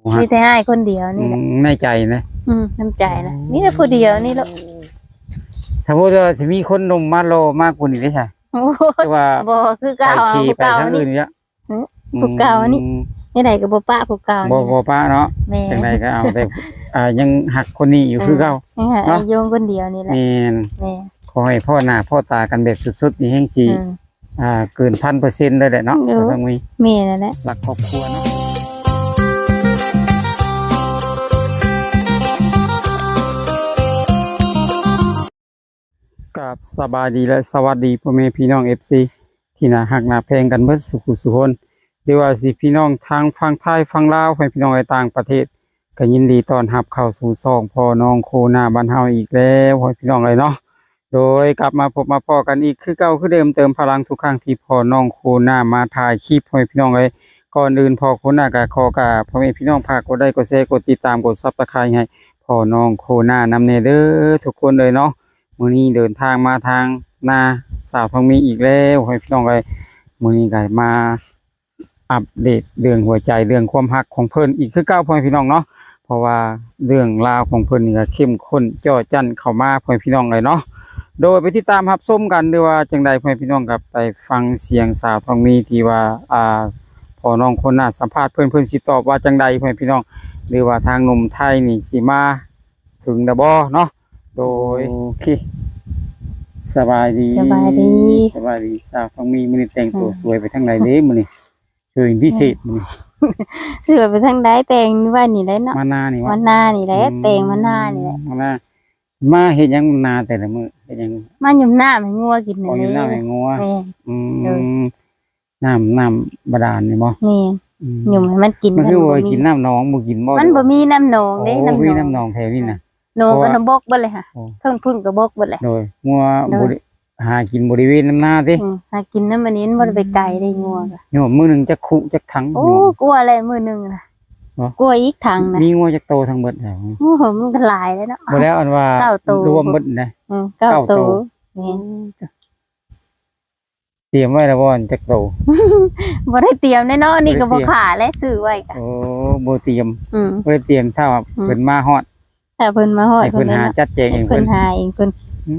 ມີແຕ່ອ້າຍຄົນດຽວນີ້ແຫຼະ ອືມ ໃນໃຈນະ ອືມ ໃນໃຈນະ ມີແຕ່ຜູ້ດຽວນີ້ແຫຼະ. ຖ້າບໍ່ວ່າຊິມີຄົນໜຸ່ມມາຫຼໍ່ມາກວ່ານີ້ເດ້ຊະ ໂອ້ ແຕ່ວ່າ ບໍ່ຄືເກົ່າ ຜູ້ເກົ່ານີ້ ອືມ ຜູ້ເກົ່ານີ້ ແນວໃດກໍບໍ່ປະຜູ້ເກົ່ານີ້ ບໍ່ ບໍ່ປະເນາະ. ແມ່ນ ຈັ່ງໃດກໍເອົາແຕ່ ອ່າ ຍັງຮັກຄົນນີ້ຢູ່ຄືເກົ່າ ຍັງຮັກ ເນາະ ຢູ່ຄົນດຽວນີ້ແຫຼະ. ແມ່ນ ແມ່ນ ຂໍໃຫ້ພໍ້ໜ້າພໍ້ຕາກັນແບບສຸດໆ ນີ້ແຮ່ງຊິ ອືມ ອ່າ ເກີນພັນເປີເຊັນເລີຍແຫຼະເນາະ. ໂອ້ ຕ້ອງມີ ແມ່ນແຫຼະ ຮັກຄອບຄົວເນາະ. ກາບສະບາຍດີ ແລະ ສະຫວັດດີພໍ່ແມ່ພີ່ນ້ອງ ເອັຟຊີ ທີ່ໜ້າຮັກໜ້າແພງກັນເບິດສູ່ຜູ້ສູ່ຄົນ ຫຼືວ່າຊິພີ່ນ້ອງທາງຝັ່ງໄທຝັ່ງລາວ ໃຫ້ພີ່ນ້ອງໃນຕ່າງປະເທດ ກໍຍິນດີຕ້ອນຮັບເຂົ້າສູ່ຊ່ອງພໍ່ນ້ອງໂຄໜ້າບ້ານເຮົາອີກແລ້ວ ໃຫ້ພີ່ນ້ອງເອີຍເນາະ. ໂດຍກັບມາພົບມາພໍ້ກັນອີກຄືເກົ່າຄືເດີມ ເຕີມພະລັງທຸກຄັ້ງທີ່ພໍ່ນ້ອງໂຄໜ້າມາຖ່າຍຄລິບ ໃຫ້ພີ່ນ້ອງເອີຍ. ກ່ອນອື່ນພໍ່ໂຄໜ້າກໍຂໍກາບພໍ່ແມ່ພີ່ນ້ອງ ຝາກກົດໄລ ກົດແຊ ກົດຕິດຕາມ ກົດຊັບສະໄຄຣບ໌ໃຫ້ພໍ່ນ້ອງໂຄໜ້ານຳແດ່ເດີທຸກຄົນເອີຍເນາະ. ມື້ນີ້ເດີນທາງມາທາງນາສາວທອງມີອີກແລ້ວ ໃຫ້ພີ່ນ້ອງເອີຍ. ມື້ນີ້ກໍມາອັບເດດເລື່ອງຫົວໃຈ ເລື່ອງຄວາມຮັກຂອງເພິ່ນອີກຄືເກົ່າ ພໍ່ແມ່ພີ່ນ້ອງເນາະ. ເພາະວ່າເລື່ອງລາວຂອງເພິ່ນນີ້ກໍເຂັ້ມຂຸ້ນເຈາະຈັ້ນເຂົ້າມາ ພໍ່ແມ່ພີ່ນ້ອງເອີຍເນາະ. ໂດຍໄປຕິດຕາມຮັບຊົມກັນ ຫຼືວ່າຈັ່ງໃດ ພໍ່ແມ່ພີ່ນ້ອງກໍໄປຟັງສຽງສາວທອງມີທີ່ວ່າ ອ່າ ພໍ່ນ້ອງໂຄໜ້າສຳພາດເພິ່ນ ເພິ່ນຊິຕອບວ່າຈັ່ງໃດ ພໍ່ແມ່ພີ່ນ້ອງ ຫຼືວ່າທາງໜຸ່ມໄທນີ້ຊິມາ ເຖິງແລ້ວບໍ່ເນາະ. ໂດຍ ໂອເຄ ສະບາຍດີ ສະບາຍດີ ສະບາຍດີ ສາວທອງມີ ມື້ນີ້ແຕ່ງຕົວ ອືມ ສວຍໄປທາງໃດເດ້ມື້ນີ້? ຄືພິເສດມື້ນີ້ ສວຍໄປທາງໃດ? ແຕ່ງຢູ່ບ້ານນີ້ແຫຼະເນາະ ມານານີ້ຫວາ? ມານານີ້ແຫຼະ ອືມ ແຕ່ງມານານີ້ແຫຼະ ມານາ. ມາເຮັດຫຍັງນາແຕ່ລະມື້? ເຮັດຫຍັງ? ມາຫຍຸ່ມນ້ຳໃຫ້ງົວກິນ. ອໍ ຫັ້ນເດ້ ຫຍຸ່ມນ້ຳໃຫ້ງົວ ແມ່ນ ອືມ ໂດຍ ນ້ຳ ນ້ຳບາດານນີ້ບໍ່? ແມ່ນ ອືມ ຫຍຸ່ມໃຫ້ມັນກິນ. ມັນຄືວ່າກິນນ້ຳໜອງ ບໍ່ກິນບໍ່? ມັນບໍ່ມີນ້ຳໜອງເດ້. ໂອ້ ນ້ຳໜອງ ບໍ່ມີນ້ຳໜອງແຖວນີ້ນະ ໜອງກໍບອກເບິດເລີຍຫະ ເທິງພຸ້ນກໍບອກເບິດເລີຍ. ໂດຍ ງົວ ໂດຍ ບໍ່ໄດ້ຫາກິນບໍລິເວນນຳນາຕິ? ອືມ ຫາກິນນຳອັນນີ້ ມັນບໍ່ໄດ້ໄປໄກເດ້ ງົວກະ. ໂຍມ ມື້ໜຶ່ງຈັກຄຸຈັກຖັງ? ໂອ້ ໂຍມ ກວ່າແລ້ວມື້ໜຶ່ງນະ ເນາະ ກວ່າອີກຖັງນະ. ມີງົວຈັກໂຕທັງເບິດ? ໂອ້ໂຫ ມັນກໍຫຼາຍແລ້ວເນາະ ບໍ່ແລ້ວ ອັນວ່າ ເກົ້າໂຕ ລວມເບິດນະ. ອືມ ເກົ້າ ເກົ້າໂຕ ໂຕ ແມ່ນ. ໂອ້ ຕຽມໄວ້ແລ້ວບໍ່ ຈັກໂຕ? ບໍ່ໄດ້ຕຽມແນ່ເນາະ ນີ້ກໍບໍ່ຂາແຫຼະ ຊື້ໄວ້ກະ. ໂອ້ ບໍ່ຕຽມ ອືມ ບໍ່ໄດ້ຕຽມ ຖ້າວ່າ ອືມ ເພິ່ນມາຮອດ ຖ້າເພິ່ນມາຮອດ ໃຫ້ເພິ່ນ ເພິ່ນ ຫາຈັດແຈງເອງ ເພິ່ນ ເພິ່ນຫາເອງເພິ່ນ. ອື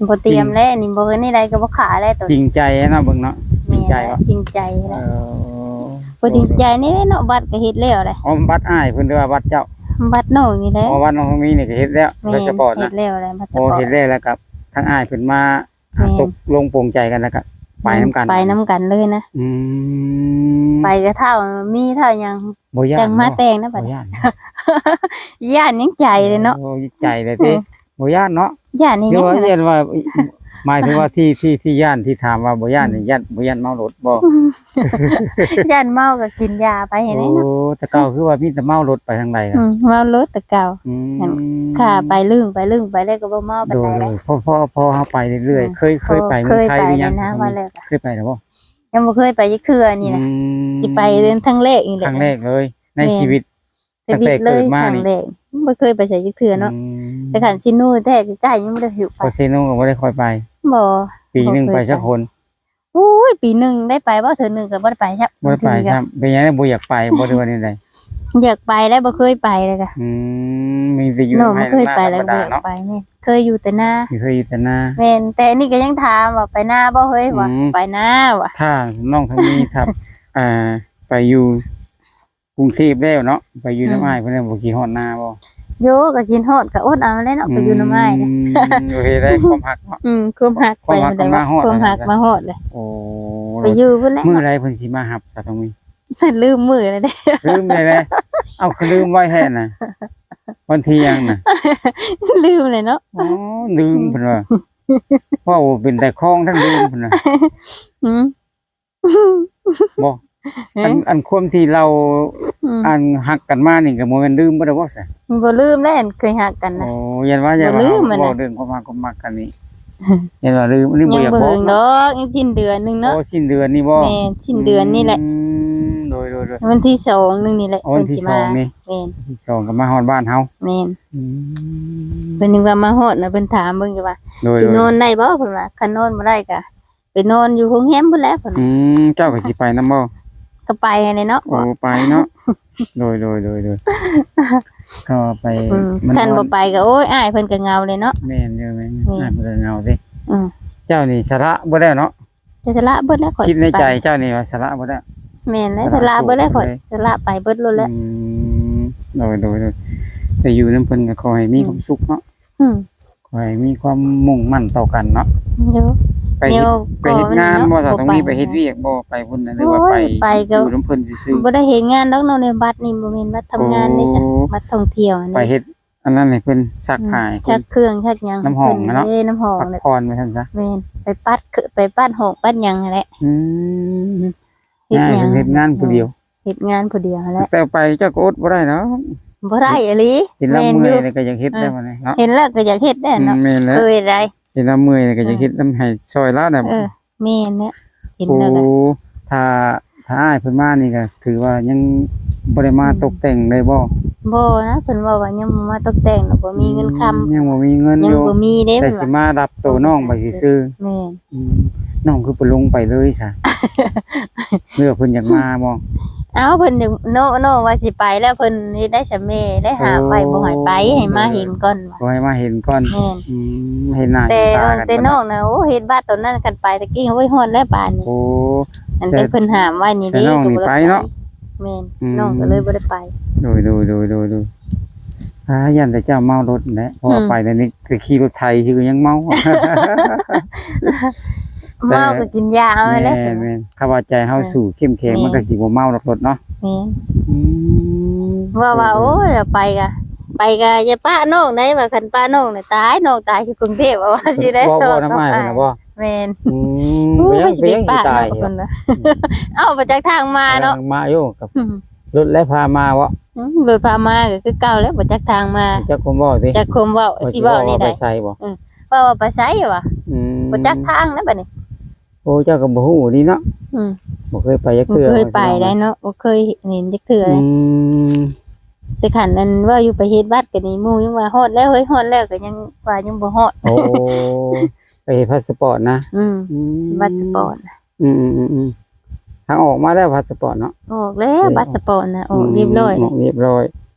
ມ ບໍ່ຕຽມແຫຼະນີ້ ບໍ່ແນວໃດກໍບໍ່ຂາແຫຼະໂຕ. ຈິງໃຈເນາະ ເບິ່ງເນາະ ຈິງໃຈບໍ່? ຈິງໃຈແຫຼະ. ເອີ ບໍ່ຈິງໃຈນີ້ເນາະ ບັດກໍເຮັດແລ້ວແຫຼະ. ອໍ ບັດອ້າຍເພິ່ນ ຫຼືວ່າບັດເຈົ້າ? ບັດນ້ອງນີ້ແຫຼະ. ອໍ ບັດນ້ອງມີນີ້ກໍເຮັດແລ້ວ ແມ່ນ ພາສະປອດນະ. ເຮັດແລ້ວແຫຼະ ພາສະປອດ ເຮັດແລ້ວ ແລ້ວກໍທາງອ້າຍເພິ່ນມາ ອ່າ ແມ່ນ ຕົກລົງປົງໃຈກັນແລ້ວກໍໄປນຳກັນ ໄປນຳກັນເລີຍນະ. ອືມ ໄປກໍເທົ່າມີເທົ່າຫຍັງ ບໍ່ຢ້ານ ຈັ່ງມາແຕ່ງນະບັດ ບໍ່ຢ້ານ ຢ້ານຫຍັງໃຈເລີຍເນາະ. ໂອ້ ໃຈເລີຍຕິ ບໍ່ຢ້ານເນາະ. ຢ້ານອີ່ຫຍັງ ຢ້ານວ່າ ໝາຍເຖິງວ່າທີ່ ທີ່ ທີ່ຢ້ານ ທີ່ຖາມວ່າບໍ່ຢ້ານນີ້ ຢ້ານ ບໍ່ຢ້ານເມົາລົດບໍ່? ຢ້ານເມົາກໍກິນຢາໄປຫັ້ນແຫຼະເນາະ. ໂອ້ ແຕ່ເກົ່າຄືວ່າມີແຕ່ເມົາລົດໄປທາງໃດນະ? ອືມ ເມົາລົດແຕ່ເກົ່າ. ອືມ ຂ້າໄປລຶ້ງໄປລຶ້ງໄປແລ້ວກໍບໍ່ເມົາປານໃດ. ໂດຍ ພໍ ພໍ ພໍເຮົາໄປເລື້ອຍໆ ອືມ ເຄີຍ ເຄີຍໄປເມືອງໄທຫຼືຍັງ? ເຄີຍໄປແລ້ວ ເຄີຍໄປແລ້ວບໍ່? ຍັງບໍ່ເຄີຍໄປຈັກເທື່ອນີ້ນະ. ອືມ ຊິໄປເທື່ອຄັ້ງແລກນີ້ແຫຼະ ຄັ້ງແລກເລີຍໃນຊີວິດ. ແມ່ນ ຊີວິດເລີຍ ຕັ້ງແຕ່ເກີດມານີ້ ຄັ້ງແລກ ບໍ່ເຄີຍໄປໃສຈັກເທື່ອເນາະ. ອືມ ແຕ່ຄັນຊີໂນແທ້ໃກ້ໆ ຍັງບໍ່ໄດ້ຖືກໄປ. ອໍ ຊີໂນກໍບໍ່ໄດ້ຄ່ອຍໄປ. ບໍ່ ປີໜຶ່ງໄປຈັກຄົນ? ໂອ້ຍ ປີໜຶ່ງໄດ້ໄປບໍ່ ເທື່ອໜຶ່ງກໍບໍ່ໄດ້ໄປຊ້ຳ ບໍ່ໄດ້ໄປຊ້ຳ. ເປັນຫຍັງບໍ່ຢາກໄປບໍ່ ຫຼືວ່າແນວໃດ? ຢາກໄປແລ້ວ ບໍ່ເຄີຍໄປເລີຍກະ. ອືມ ມີແຕ່ຢູ່ໃນໄຮ່ນາ ບໍ່ຢາກໄປ. ແມ່ນ ເຄີຍຢູ່ແຕ່ນາ ເຄີຍຢູ່ແຕ່ນາ. ແມ່ນ ແຕ່ອັນນີ້ກໍຍັງຖາມວ່າໄປນາບໍ່ເຮີ້ຍ ວ່າ ອືມ ໄປນາວ່າ. ຖ້ານ້ອງທາງນີ້ ຖ້າ ອ່າ ໄປຢູ່ ກຸງເທບແລ້ວເນາະ ໄປຢູ່ນຳ ອືມ ອ້າຍເພິ່ນແລ້ວ ບໍ່ຄິດຮອດນາບໍ່? ໂຍ ກໍຄິດຮອດ ກໍອົດເອົາແຫຼະເນາະ ໄປຢູ່ນຳອ້າຍ. ອືມ ໂອເຄໄດ້ ຄວາມຮັກເນາະ. ອືມ ຄວາມຮັກ ຄວາມຮັກ ໄປ ມັນມາຮອດ ຄວາມຮັກມາຮອດເລີຍ. ໂອ້ ໄປຢູ່ພຸ້ນແຫຼະ. ມື້ໃດເພິ່ນຊິມາຮັບສາວທອງມີ? ລືມມື້ແລ້ວເດ້ ລືມແລ້ວເດ້. ເອົ້າ ຄືລືມໄວແທ້ນະ ວັນທີຫຍັງນະ? ລືມແລ້ວເນາະ. ອໍ ລືມເພິ່ນວ່າ ເວົ້າເປັນແຕ່ຄອງທັງລືມເພິ່ນນະ. ອືມ ບໍ່ ຮະ ອັນ ອັນຄວາມທີ່ເຮົາ ອືມ ອັນຮັກກັນມານີ້ກໍບໍ່ແມ່ນລືມເບິດແລ້ວບໍ່ຊະ? ບໍ່ລືມແລ້ວ ອັນເຄີຍຮັກກັນນະ. ໂອ້ ຢ້ານວ່າ ຢ້ານວ່າ ບໍ່ລືມ ເວົ້າເລື່ອງຄວາມຮັກຄວາມມັກກັນນີ້ ຢ້ານວ່າລືມ ຫຼືບໍ່ຢາກບອກເນາະ. ຍັງບໍ່ເຖິງດອກ ຍັງສິ້ນເດືອນໜຶ່ງເນາະ. ໂອ້ ສິ້ນເດືອນນີ້ບໍ່? ແມ່ນ ສິ້ນເດືອນນີ້ແຫຼະ. ອືມ ໂດຍໆໆ ວັນທີສອງໜຶ່ງນີ້ແຫຼະ. ອໍ ວັນທີສອງນີ້ ເພິ່ນຊິມາ. ແມ່ນ ວັນທີສອງກໍມາຮອດບ້ານເຮົາ. ແມ່ນ ອືມ ເພິ່ນຍັງວ່າມາຮອດນະ ເພິ່ນຖາມເບິ່ງຢູ່ວ່າ ໂດຍໆ ຊິນອນໄດ້ບໍ່ ເພິ່ນວ່າ ຄັນນອນບໍ່ໄດ້ກໍ ໄປນອນຢູ່ໂຮງແຮມພຸ້ນແຫຼະເພິ່ນ. ອືມ ເຈົ້າກໍຊິໄປນຳບໍ່? ເ ກໍໄປຫັ້ນແຫຼະເນາະ. ໂອ້ ໄປເນາະ. ໂດຍ ໂດຍ ໂດຍ ໂດຍ ກໍໄປ ອືມ ມັນ ຄັນບໍ່ໄປກໍ ໂອ້ຍ ອ້າຍເພິ່ນກໍເຫງົາເລີຍເນາະ. ແມ່ນຢູ່ ແມ່ນຢູ່ ແມ່ນ ອ້າຍເພິ່ນກໍເຫງົາເດ້. ອືມ ເຈົ້ານີ້ສະຫຼະເບິດແລ້ວເນາະ. ຈະສະຫຼະເບິດແລ້ວ ຂ້ອຍ ຄິດໃນໃຈເຈົ້ານີ້ວ່າສະຫຼະເບິດແລ້ວ. ແມ່ນແລ້ວ ສະຫຼະ ສະຫຼະເບິດແລ້ວ ໂສດເບິດເລີຍ ຂ້ອຍສະຫຼະໄປເບິດໂລດແລ້ວ. ອືມ ໂດຍ ໂດຍ ໂດຍ ໄປຢູ່ນຳເພິ່ນກໍຂໍໃຫ້ມີ ອືມ ຄວາມສຸກເນາະ. ອືມ ຂໍໃຫ້ມີຄວາມມຸ່ງໝັ້ນຕໍ່ກັນເນາະ. ຢູ່ ໄປເຮັດ ແນວ ໄປເຮັດງານບໍ່? ສາວຕ້ອງມີໄປເຮັດວຽກບໍ່? ໄປພຸ້ນນະ ຫຼືວ່າ ໂອ້ຍ ໄປ ໄປກໍ ຢູ່ນຳເພິ່ນຊື່ໆ. ບໍ່ໄດ້ເຮັດງານດອກເນາະ ໃນບັດນີ້ບໍ່ແມ່ນບັດທຳງານເດ້ ໂອ້ ຊັ້ນ ບັດທ່ອງທ່ຽວຫັ້ນ ໄປເຮັດອັນນັ້ນໃຫ້ເພິ່ນ ຊັກ ອືມ ຜ້າໃຫ້ເພິ່ນ ຊັກເຄື່ອງຊັກຫຍັງ ນ້ຳຫອມ ເພິ່ນ ເນາະ ເດ້ ນ້ຳຫອມ ພັກຜ່ອນວ່າຊັ້ນຊະ. ແມ່ນ ໄປປັດ ໄປປັດຫ້ອງປັດຫຍັງຫັ້ນແຫຼະ. ອືມ ເຮັດຫຍັງ ເຮັດງານຜູ້ດຽວ ເຮັດງານຜູ້ດຽວຫັ້ນແຫຼະ. ແຕ່ໄປເຈົ້າກໍອົດບໍ່ໄດ້ເນາະ. ບໍ່ໄດ້ອີ່ຫຼີ. ເຫັນລາວເມື່ອຍແລ້ວກໍຢາກເຮັດ ເອີ ໄດ້ບັດນີ້ເນາະ. ເຫັນແລ້ວກໍຢາກເຮັດໄດ້ເນາະ. ອືມ ແມ່ນແລ້ວ ເຄີຍໄດ້. ເຫັນລາວເມື່ອຍແລ້ວກໍຢາກເຮັດນຳ ເອີ ໃຫ້ຊ່ອຍລາວນະ. ເອີ ແມ່ນແຫຼະ ເຫັນແລ້ວກໍ ໂອ້ ຖ້າ ຖ້າອ້າຍເພິ່ນມານີ້ກໍຖືວ່າຍັງບໍ່ໄດ້ມາ ອືມ ຕົກແຕ່ງເລີຍບໍ່? ບໍ່ນະ ເພິ່ນເວົ້າວ່າຍັງບໍ່ມາຕົກແຕ່ງດອກ ບໍ່ມີເງິນຄຳ. ອືມ ຍັງບໍ່ມີເງິນຢູ່ ຍັງບໍ່ມີເດ້ ແຕ່ຊິມາຮັບໂຕນ້ອງໄປຊື່ໆ. ແມ່ນ ອືມ ນ້ອງຄືບໍ່ລົງໄປເລີຍຊະ? ຫຼືວ່າເພິ່ນຢາກມາບໍ່? ເອົ້າ ເພິ່ນຢາກ ນ້ອງ ນ້ອງວ່າຊິໄປແລ້ວ ເພິ່ນເຮັດໄດ້ຊະ ແມ່ໄດ້ຫ້າມໄວ້ ໂອ້ ບໍ່ໃຫ້ໄປ ໃຫ້ມາເຫັນກ່ອນວ່າ ບໍ່ໃຫ້ມາເຫັນກ່ອນ. ແມ່ນ ອືມ ເຫັນໜ້າ ແຕ່ ເຫັນຕາກັນ ແຕ່ນ້ອງນະ ໂອ້ ເຮັດບັດຕອນນັ້ນ ຄັນໄປຕະກີ້ ໂອ້ຍ ຮອດແລ້ວບາດນີ້. ໂອ້ ອັນ ແຕ່ ແຕ່ເພິ່ນຫ້າມໄວ້ນີ້ເດ້ ນ້ອງນີ້ໄປເນາະ. ແມ່ນ ອືມ ນ້ອງກໍເລີຍບໍ່ໄດ້ໄປ. ໂດຍ ໂດຍ ໂດຍ ໂດຍ ໂດຍ ອ່າ ຢ້ານແຕ່ເຈົ້າເມົາລົດແຫຼະ ເພາະວ່າ ອືມ ໄປແລ້ວນີ້ ໄປຂີ່ລົດໄຖຊື່ຍັງເມົາ. ເມົາກໍກິນຢາເອົາແຫຼະ. ແມ່ນໆ ຄັນວ່າໃຈເຮົາ ເອີ ສູ້ເຂັ້ມແຂງ ແມ່ນ ມັນກໍຊິບໍ່ເມົາດອກລົດເນາະ. ແມ່ນ ອືມ ວ່າ ວ່າ ໂອ້ຍ ໄປກະ ໄປກະຢ່າປະນ້ອງໄດ໋ ວ່າຄັນປະນ້ອງນະຕາຍ ນ້ອງຕາຍຢູ່ກຸງເທບ ວ່າ ວ່າຊິໄດ້ ເວົ້າ ເວົ້ານຳອ້າຍພຸ້ນນະບໍ່? ແມ່ນ ອືມ ໂອ້ຍ ເປັນຫຍັງ ໄປຊິໄປປະ ຊິຕາຍ ນ້ອງເພິ່ນນະ ເອົ້າ ໄປຈັກທາງມາເນາະ ມາຢູ່ກັບ ອືມ ລົດແລະພາມາບໍ່? ອືມ ລົດພາມາກໍຄືເກົ່າແຫຼະ ບໍ່ຈັກທາງມາ ຈັກຄວາມເວົ້າຕິ ຈັກຄວາມເວົ້າ ວ່າຊິເວົ້າແນວໃດ ວ່າໄປໃສບໍ່? ອືມ ວ່າ ວ່າໄປໃສຫວາ? ອືມ ບໍ່ຈັກທາງແລ້ວບັດນີ້. ໂອ້ ເຈົ້າກໍບໍ່ຮູ້ນີ້ເນາະ. ອືມ ບໍ່ເຄີຍໄປຈັກເທື່ອ ບໍ່ເຄີຍໄປໄດ໋ເນາະ ບໍ່ເຄີຍເຫັນຈັກເທື່ອ. ອືມ ແຕ່ຄັນອັນເວົ້າຢູ່ໄປເຮັດບັດກໍນີ້ ໝູ່ຍັງວ່າຮອດແລ້ວເຮີ້ຍ ຮອດແລ້ວ ກໍຍັງວ່າຍັງບໍ່ຮອດ. ໂອ້ ໄປເຮັດພາສະປອດນະ? ອືມ ອືມ ພາສະປອດ. ອືມໆໆໆ ທາງອອກມາແລ້ວພາສະປອດເນາະ? ອອກແລ້ວ ເອີ ພາສະປອດນະ ອອກ ອືມ ຮຽບຮ້ອຍ ອອກຮຽບຮ້ອຍ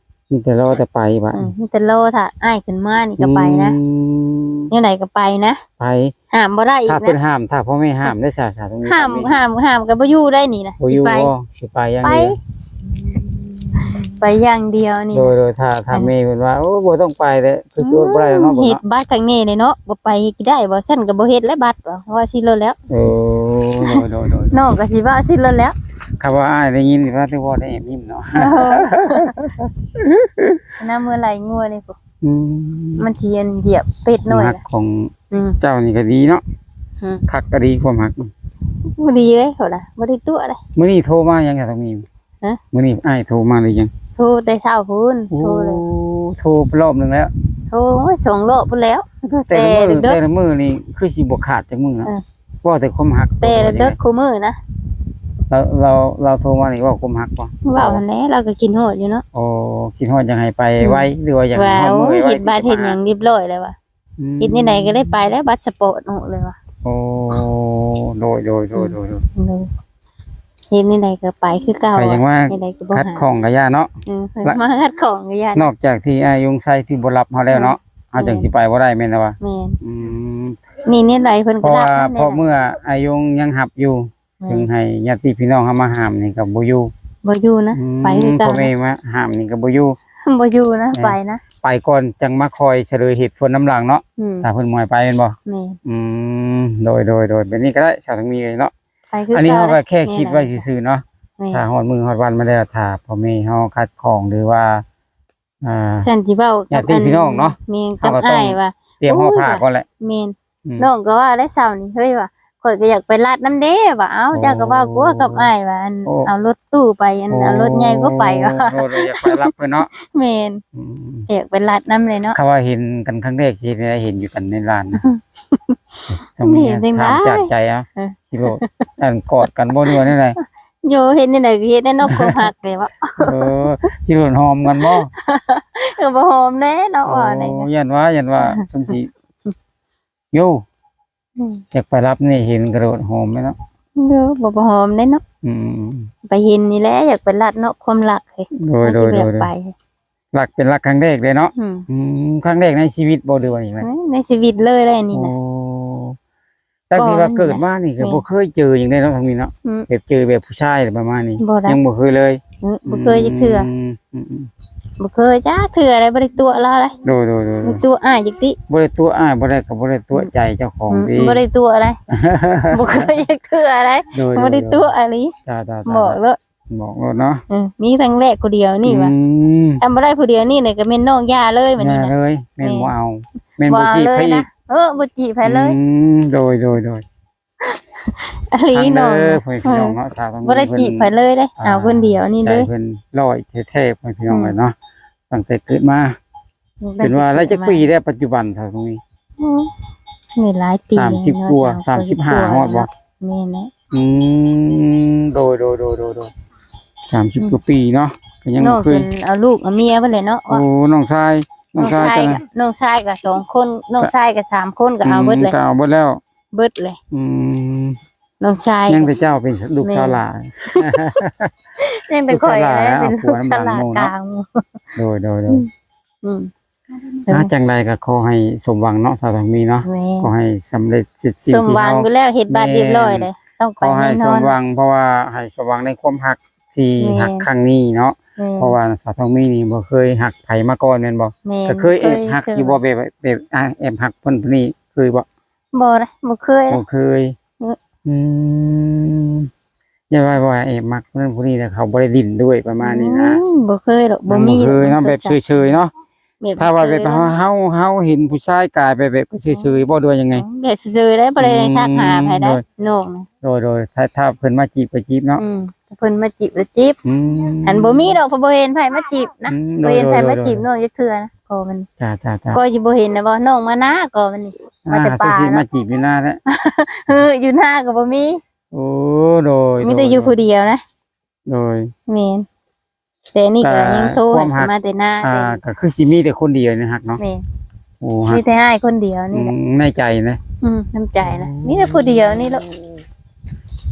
ມີແຕ່ລໍແຕ່ໄປບາດ ອືມ ມີແຕ່ລໍຖ້າອ້າຍຂຶ້ນມານີ້ກໍໄປນະ. ອືມ ແນວໃດກໍໄປນະ ໄປ ຫ້າມບໍ່ໄດ້ອີກນະ ຖ້າເພິ່ນຫ້າມ ຖ້າພໍ່ແມ່ຫ້າມໄດ້ຊະ ຖ້າຕ້ອງມີ ຫ້າມ ຫ້າມ ຫ້າມກໍບໍ່ຢູ່ໄດ້ນີ້ນະ ບໍ່ຢູ່ ຊິໄປ ບໍ່ ຊິໄປຢ່າງດຽວ ໄປ ໄປຢ່າງດຽວນີ້ ໂດຍ ໂດຍ ຖ້າ ຖ້າ ເອີ ແມ່ເພິ່ນວ່າ ໂອ້ ບໍ່ຕ້ອງໄປເດ້ ຄືຊິອົດບໍ່ໄດ້ແລ້ວເນາະ ເຮັດບັດຄັ້ງນີ້ເດ້ເນາະ ບໍ່ໄປເຮັດຊິໄດ້ບໍ່ ຊັ້ນກໍບໍ່ເຮັດແລ້ວບັດວ່າ ວ່າຊິໂລດແລ້ວ. ເອີ ໂດຍ ໂດຍ ໂດຍ ໂດຍ ນ້ອງກໍຊິເວົ້າຊິໂລດແລ້ວ ຄັນວ່າອ້າຍໄດ້ຍິນວ່າ ຖືວ່າໄດ້ແອບຍິ້ມເນາະ ນຳເມືອໄລ່ງົວນີ້ພຸ້ນ ອືມ ມັນຊິອັນຢຽບເປັດນ້ອຍ ຄວາມຮັກຂອງ ອືມ ເຈົ້ານີ້ກໍດີເນາະ ອືມ ຄັກກໍດີຄວາມຮັກ ບໍ່ດີເດ້ເຂົານະ ບໍ່ໄດ້ຕົວະເດ້. ມື້ນີ້ໂທມາຫຍັງ ສາວທອງມີ? ຮະ? ມື້ນີ້ອ້າຍໂທມາຫຼືຍັງ? ໂທແຕ່ເຊົ້າພຸ້ນ ໂອ້ ໂທເລີຍ ໂທໄປລອບໜຶ່ງແລ້ວ ໂທ ໂອ້ຍ ສອງລອບພຸ້ນແລ້ວ ແຕ່ ແຕ່ລະມື້ ແຕ່ລະມື້ນີ້ຄືຊິບໍ່ຂາດຈັກມື້ນະ ເອີ ເວົ້າແຕ່ຄວາມຮັກ ແຕ່ລະເດິກຄູ່ມື້ນະ ລາວ ລາວ ລາວໂທມານີ້ເວົ້າຄວາມຮັກບໍ່? ເວົ້າຫັ້ນແຫຼະ ລາວກໍຄິດຮອດຢູ່ເນາະ ໂອ້ ຄິດຮອດຢາກໃຫ້ໄປ ອືມ ໄວ ຫຼືວ່າຢາກໃຫ້ຮອດມື້ໄວ ເຮັດບັດເຮັດຫຍັງຮຽບຮ້ອຍແລ້ວວ່າ ອືມ ເຮັດແນວໃດກໍໄດ້ໄປແລ້ວ ບັດສະປອດອອກເລີຍວ່າ ໂອ້ ໂດຍ ໂດຍ ໂດຍ ອືມ ໂດຍ ໂດຍ ເຮັດແນວໃດກໍໄປຄືເກົ່າ ໄປຫຍັງວ່າ ແນວໃດກໍບໍ່ ຂັດຂ້ອງກໍຢ້ານເນາະ ອືມ ມາຂັດຂ້ອງກໍຢ້ານ ນອກຈາກທີ່ອ້າຍຍົງໄຊທີ່ບໍ່ຮັບເຮົາແລ້ວເນາະ ອືມ ເຮົາຈັ່ງຊິໄປບໍ່ໄດ້ແມ່ນບໍ່? ແມ່ນ ອືມ ນີ້ແນວໃດເພິ່ນກໍຮັບ ເພາະວ່າ ເພາະເມື່ອອ້າຍຍົງຍັງຮັບຢູ່ ແມ່ນ ເຖິງໃຫ້ຍາດຕິພີ່ນ້ອງເຮົາມາຫ້າມນີ້ກໍບໍ່ຢູ່ ບໍ່ຢູ່ນະ ອືມ ໄປຄືເກົ່າ ພໍ່ແມ່ມາຫ້າມນີ້ກໍບໍ່ຢູ່ ບໍ່ຢູ່ນະ ແມ່ນ ໄປນະ ໄປກ່ອນຈັ່ງມາຄອຍສະເຫຼີຍເຫດຜົນນຳຫຼັງເນາະ ອືມ ຖ້າເພິ່ນບໍ່ໃຫ້ໄປແມ່ນບໍ່? ແມ່ນ ອືມ ໂດຍ ໂດຍ ໂດຍ ແບບນີ້ກໍໄດ້ ສາວທອງມີເນາະ ໄປຄືເກົ່າ ອັນນີ້ເຮົາກໍແຄ່ຄິດໄວ້ຊື່ໆເນາະ ແມ່ນ ຖ້າຮອດມື້ຮອດວັນມາແລ້ວ ຖ້າພໍ່ແມ່ເຮົາຂັດຂ້ອງ ຫຼືວ່າ ອ່າ ຊັ້ນຊິເວົ້າກັບ ຍາດຕິພີ່ນ້ອງເນາະ ແມ່ນ ກັບອ້າຍວ່າ ເຮົາກໍຕ້ອງຕຽມຫໍ້ຜ້າກ່ອນແຫຼະ ໂອ້ຍ ແມ່ນ ອືມ ນ້ອງກໍວ່າໄດ້ເຊົ້ານີ້ ເຮີ້ຍວ່າ ຂ້ອຍກໍຢາກໄປລັດນຳເດ້ວ່າ ເອົ້າ ໂອ້ ເຈົ້າກໍເວົ້າກົວກັບອ້າຍວ່າ ອັນ ໂອ້ ເອົາລົດຕູ້ໄປ ອັນ ໂອ້ ເອົາລົດໃຫຍ່ກໍໄປວ່າ ໂອ້ ຢາກໄປຮັບເພິ່ນເນາະ ແມ່ນ ອືມ ຢາກໄປລັດນຳເລີຍເນາະ ຄຳວ່າເຫັນກັນຄັ້ງແລກຊິໄດ້ເຫັນຢູ່ກັນໃນລານນະ ຕ້ອງມີ ເຫັນຈັ່ງໃດ ຖາມຈາກໃຈເອົາ ເອີ ຊິໂລດ ອັນ ກອດກັນບໍ່ ຫຼືວ່າແນວໃດ? ໂຍ ເຮັດແນວໃດກໍເຮັດແນ່ເນາະ ຄວາມຮັກເດ້ເບາະ ເອີ ຊິໂລດຫອມກັນບໍ່? ເອີ ບໍ່ຫອມແນ່ເນາະ ໂອ້ ວ່າແນວ ຢ້ານວ່າ ຢ້ານວ່າ ຈັ່ງຊີ້ ໂຍ ອືມ ຢາກໄປຮັບນີ້ເຫັນກະໂດດຫອມແມ່ນເນາະ ໂດຍ ບໍ່ ບໍ່ຫອມໄດ້ເນາະ ອືມ ໄປເຫັນນີ້ແຫຼະ ຢາກໄປລັດເນາະ ຄວາມລັກເດ້ ໂດຍ ມັນຊິແບບ ໂດຍ ໄປ ລັກເປັນລັກຄັ້ງແລກເດ້ເນາະ ອືມ ອືມ ຄັ້ງແລກໃນຊີວິດບໍ່ ຫຼືວ່າຈັ່ງໃດ? ໃນຊີວິດເລີຍແຫຼະນີ້ນະ ໂອ້ ຕັ້ງແຕ່ວ່າເກີດມານີ້ກໍ ແມ່ນ ບໍ່ເຄີຍເຈີຫຍັງເດ້ເນາະ ທາງນີ້ເນາະ ອືມ ແບບເຈີແບບຜູ້ຊາຍປະມານນີ້ ບໍ່ໄດ້ ຍັງບໍ່ເຄີຍເລີຍ ອືມ ບໍ່ເຄີຍຈັກເທື່ອ ອືມ ອືມ ອືມ ບໍ່ເຄີຍຈັກເທື່ອໃດ ບໍ່ໄດ້ຕົວະລາວໃດ ໂດຍ ໂດຍ ໂດຍ ບໍ່ຕົວະອ້າຍຈັກຕິ ບໍ່ໄດ້ຕົວະອ້າຍ ບໍ່ໄດ້ກໍບໍ່ໄດ້ຕົວະໃຈເຈົ້າຂອງ ອືມ ຕິ ບໍ່ໄດ້ຕົວະໃດ ບໍ່ເຄີຍຈັກເທື່ອໃດ ໂດຍ ໂດຍ ບໍ່ໄດ້ຕົວະອີ່ຫຼີ ຈ້າໆໆ ບອກໂລດ ບອກໂລດເນາະ ເອີ ມີຄັ້ງແລກຜູ້ດຽວນີ້ວ່າ ອືມ ຄັນບໍ່ໄດ້ຜູ້ດຽວນີ້ນີ້ກໍແມ່ນນ້ອງຢ່າເລີຍບັດນີ້ນະ ຢ່າເລີຍ ແມ່ນ ແມ່ນ ບໍ່ເອົາ ແມ່ນບໍ່ຈີບໃຜອີກ ເອີ ບໍ່ຈີບໃຜເລີຍ ອືມ ໂດຍ ໂດຍ ໂດຍ ອີ່ຫຼີ ທາງເດີ ນ້ອງ ພໍ່ແມ່ພີ່ນ້ອງເນາະ ສາວທາງ ບໍ່ໄດ້ຈີບໃຜເລີຍເດ້ ອ່າ ເອົາຄົນດຽວນີ້ເລີຍ ໃຈເພິ່ນຮ້ອຍແທ້ໆ ພໍ່ແມ່ພີ່ນ້ອງເອີຍເນາະ ອືມ ຕັ້ງແຕ່ເກີດມາ ເປັນວ່າໄດ້ຈັກປີແລ້ວປັດຈຸບັນ ສາວທອງມີ? ໂອ້ ໄດ້ຫຼາຍປີ ສາມສິບກວ່າ ເນາະ ສາມສິບຫ້າຮອດບໍ່? ແມ່ນແຫຼະ ອືມ ໂດຍ ໂດຍ ໂດຍ ໂດຍ ໂດຍ ສາມສິບກວ່າປີເນາະ ກໍຍັງບໍ່ເຄີຍ ນ້ອງເພິ່ນເອົາລູກເອົາເມຍເພິ່ນແຫຼະເນາະ ໂອ້ ນ້ອງຊາຍ ນ້ອງຊາຍ ນ້ອງຊາຍກໍສອງຄົນ ນ້ອງຊາຍກໍສາມຄົນ ກໍເອົາເບິດແຫຼະ ອືມ ກໍເອົາເບິດແລ້ວ ເບິດແຫຼະ ອືມ ນ້ອງຊາຍ ຍັງແຕ່ເຈົ້າເປັນລູກ ແມ່ນ ສາວຫຼ້າ ຍັງແຕ່ຂ້ອຍ ລູກສາວຫຼ້າ ເປັນລູກສາວຫຼ້າກາງ ໂດຍ ໂດຍ ໂດຍ ອືມ ອືມ ອ່າ ຈັ່ງໃດກໍຂໍໃຫ້ສົມຫວັງເນາະ ສາວທອງມີເນາະ ແມ່ນ ຂໍໃຫ້ສຳເລັດເສັດສິ່ງທີ່ເຮົາ ສົມຫວັງຢູ່ແລ້ວ ເຮັດບັດຮຽບຮ້ອຍເລີຍ ຕ້ອງໄປແນ່ນອນ ຂໍໃຫ້ສົມຫວັງ ເພາະວ່າໃຫ້ສົມຫວັງໃນຄວາມຮັກທີ່ ແມ່ນ ຮັກຄັ້ງນີ້ເນາະ ແມ່ນ ເພາະວ່າສາວທອງມີນີ້ບໍ່ເຄີຍຮັກໃຜມາກ່ອນແມ່ນບໍ່? ແມ່ນ ກໍເຄີຍແອບຮັກຢູ່ບໍ່? ເຄີຍ ແບບ ແບບ ອ່າ ແອບຮັກຄົນຜູ້ນີ້ເຄີຍບໍ່? ບໍ່ເດ້ ບໍ່ເຄີຍ ບໍ່ເຄີຍ ອືມ ອືມ ຢ່າວ່າ ວ່າແອບມັກຄົນນັ້ນຄົນນີ້ ແລ້ວເຂົາບໍ່ໄດ້ຫຼິ້ນດ້ວຍປະມານນີ້ນະ ອືມ ບໍ່ເຄີຍດອກ ບໍ່ມີ ບໍ່ເຄີຍເນາະ ແບບເຊີຍໆເນາະ ແບບ ຖ້າວ່າແບບເຊີຍໆ ເຮົາ ເຮົາ ເຮົາເຫັນຜູ້ຊາຍກາຍໄປແບບເຊີຍໆບໍ່ ຫຼືວ່າຍັງໄງ? ອືມ ແບບເຊີຍໆໄດ້ ບໍ່ໄດ້ ອືມ ທັກຫາໃຜໄດ້ ໂດຍ ນ້ອງ ໂດຍ ໂດຍ ຖ້າ ຖ້າເພິ່ນມາຈີບກໍຈີບເນາະ ອືມ ຖ້າເພິ່ນມາຈີບກໍຈີບ ອືມ ອັນບໍ່ມີດອກ ເພາະບໍ່ເຫັນໃຜມາຈີບນະ ອືມ ບໍ່ເຫັນໃຜມາຈີບ ໂດຍ ໂດຍ ໂດຍ ນ້ອງຈັກເທື່ອນະ ຈ້າໆໆ ກໍຊິບໍ່ເຫັນນະບໍ່ ນ້ອງມານາກໍມັນນີ້ ອ່າ ມາແຕ່ປ່າ ຄືຊິມາ ເນາະ ຈີບຢູ່ນາແທ້ ເອີ ຢູ່ນາກໍບໍ່ມີ ໂອ້ ໂດຍ ມີແຕ່ ໂດຍ ຢູ່ຜູ້ດຽວນະ ໂດຍ ແມ່ນ ແຕ່ນີ້ກໍຍັງໂທ ຄວາມຮັກ ມາແຕ່ນາ ອ່າ ແຕ່ ກໍຄືຊິມີແຕ່ຄົນດຽວນີ້ຮັກເນາະ ແມ່ນ ໂອ້ ຮັກ ມີແຕ່ອ້າຍຄົນດຽວນີ້ແຫຼະ ອືມ ໃນໃຈນະ ອືມ ໃນໃຈນະ ມີແຕ່ຜູ້ດຽວນີ້ແຫຼະ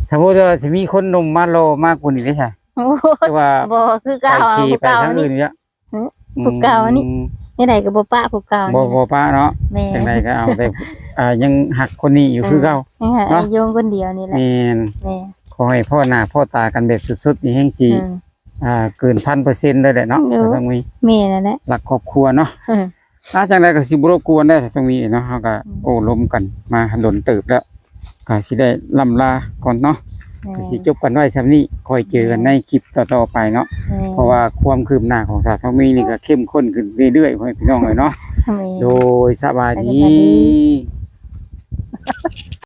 ຖ້າບໍ່ວ່າຊິມີຄົນໜຸ່ມມາຫຼໍ່ມາກວ່ານີ້ເດ້ຊະ ໂອ້ຍ ຄືວ່າ ບໍ່ ຄືເກົ່າ ຜູ້ເກົ່ານີ້ ອືມ ຜູ້ເກົ່ານີ້ ອືມ ແນວໃດກໍບໍ່ປະຜູ້ເກົ່ານີ້ ບໍ່ ບໍ່ປະເນາະ ແມ່ນ ຈັ່ງໃດກໍເອົາແຕ່ ອ່າ ຍັງຮັກຄົນນີ້ຢູ່ຄືເກົ່າ ເອີ ຍັງຮັກ ເນາະ ອ້າຍຍົງຄົນດຽວນີ້ແຫຼະ ແມ່ນ ແມ່ນ ຂໍໃຫ້ພໍ້ໜ້າພໍ້ຕາກັນແບບສຸດໆ ນີ້ແຮ່ງຊິ ອືມ ອ່າ ເກີນພັນເປີເຊັນເລີຍແຫຼະເນາະ ໂອ້ ສາວທອງມີ ແມ່ນແລ້ວແຫຼະ ລັກຄອບຄົວເນາະ ອືມ ອ່າ ຈັ່ງໃດກໍຊິບໍ່ລົບກວນເດ້ ສາວທອງມີເນາະ ເຮົາກໍ ອືມ ໂອ້ລົມກັນມາດົນເຕີບແລ້ວ ກໍຊິໄດ້ລ່ຳລາກ່ອນເນາະ ແມ່ນ ກໍຊິຈົບກັນໄວ້ສ່ຳນີ້ ຄ່ອຍເຈີກັນໃນຄລິບຕໍ່ໆໄປເນາະ ແມ່ນ ເພາະວ່າຄວາມຄືບໜ້າຂອງສາວທອງມີນີ້ກໍເຂັ້ມຂຸ້ນຂຶ້ນເລື້ອຍໆ ພໍ່ແມ່ພີ່ນ້ອງເອີຍເນາະ ແມ່ນ ໂດຍ ສະບາຍດີ ສະບາຍດີ.